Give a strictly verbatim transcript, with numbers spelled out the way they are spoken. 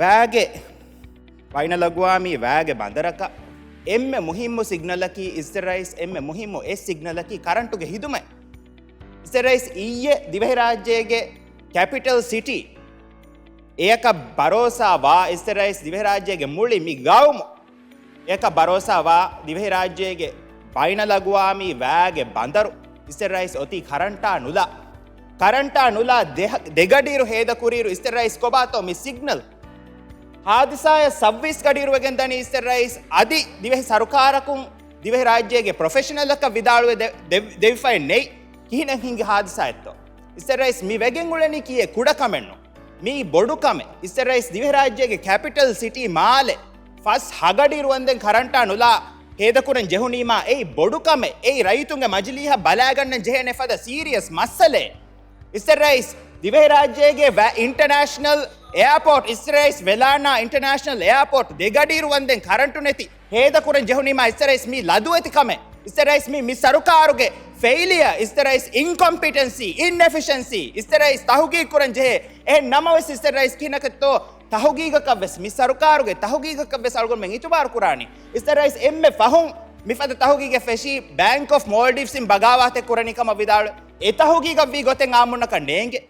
ވާގެ، ބައިނަލްއަގުވާމީ ވާގެ ބަނދަރަކަށް އެންމެ މުހިއްމު ސިގްނަލަކީ އިސްތެ ރައީސް، އެންމެ މުހިއްމު އެއް ސިގްނަލަކީ ކަރަންޓުގެ ހިދުމަތް. އިސްތެ ރައީސް އިއްޔެ ދިވެހިރާއްޖޭގެ ކެޕިޓަލް ސިޓީ އެޔަކަށް ބަރޯސާ ވާ އިސްތެ ރައީސް ދިވެހިރާއްޖޭގެ މުޅި މި ގައުމު އެޔަކަށް ބަރޯސާ ވާ ދިވެހިރާއްޖޭގެ ބައިނަލްއަގުވާމީ ވާގެ ބަނދަރު އިސްތެ ރައީސް އޮތީ ކަރަންޓާ ނުލާ. ކަރަންޓާ ނުލާ ދެ، ދެގަޑިއިރު ހޭދަކުރިއިރު އިސްތެ ރައީސް ކޮބާތޯ މި ސިގްނަލް؟ ހާދިސާއަށް ސައްވީސް ގަޑިއިރުވެގެން ދަނީ އިސްތެ ރައީސް އަދި ދިވެހި ސަރުކާރަކުން ދިވެހިރާއްޖޭގެ ޕްރޮފެޝަނަލްއަކަށް ވިދާޅުވެ ދެ، ދެ، ދެވިފައެއް ނެތް. ކިހިނެއް ހިނގި ހާދިސާއެއްތޯ؟ އިސްތެ ރައީސް މި ވެގެން އުޅެނީ ކީއެއް ކުޑަ ކަމެއްނު. މީ ބޮޑު ކަމެއް. އިސްތެ ރައީސް ދިވެހިރާއްޖޭގެ ކެޕިޓަލް ސިޓީ މާލެ ފަސް ހަ ގަޑިއިރު ވަންދެން ކަރަންޓާ ނުލާ ހޭދަކުރަން ޖެހުނީމާ އެއީ ބޮޑު ކަމެއް. އެއީ ރައްޔިތުންގެ މަޖިލީހަށް ބަލާގަންނަން ޖެހޭނެ ފަދަ ސީރިއަސް މައްސަލައެއް. އިސްތެ ރައީސް ދިވެހިރާއްޖޭގެ ވަ، އިންޓަނޭޝަނަލް އެއާޕޯޓް، އިސްތެ ރައީސް ވެލާނާ އިންޓަނޭޝަނަލް އެއާޕޯޓް ދެ ގަޑިއިރު ވަންދެން ކަރަންޓު ނެތި ހޭދަކުރަން ޖެހުނީމާ އިސްތެ ރައީސް މީ ލަދުވެތި ކަމެއް. އިސްތެ ރައީސް މީ، މި ސަރުކާރުގެ ފެއިލިއަ. އިސްތެ ރައީސް އިންކޮމްޕިޓެންސީ، އިންއެފިޝެންސީ. އިސްތެ ރައީސް ތަހުގީގު ކުރަން ޖެހޭ. އެހެން ނަމަވެސް އިސްތެ ރައީސް ކިހިނަކަށްތޯ ތަހުގީގަކަށްވެސް، މި ސަރުކާރުގެ ތަހުގީގަކަށްވެސް އަޅުގަނޑުމެން އިތުބާރު ކުރާނީ. އިސްތެ ރައީސް އެންމެ ފަހުން މިފަދަ ތަހުގީގެއް ފެށީ ބޭންކް އޮފް މޯލްޑިވްސް އިން ބަޣާވާތެއް ކުރަނީ ކަމަށް ވިދާޅުވެ، އެ ތަހުގީގަށްވީ ގޮތެއް އާއްމުންނަކަށް ނޭނގެ.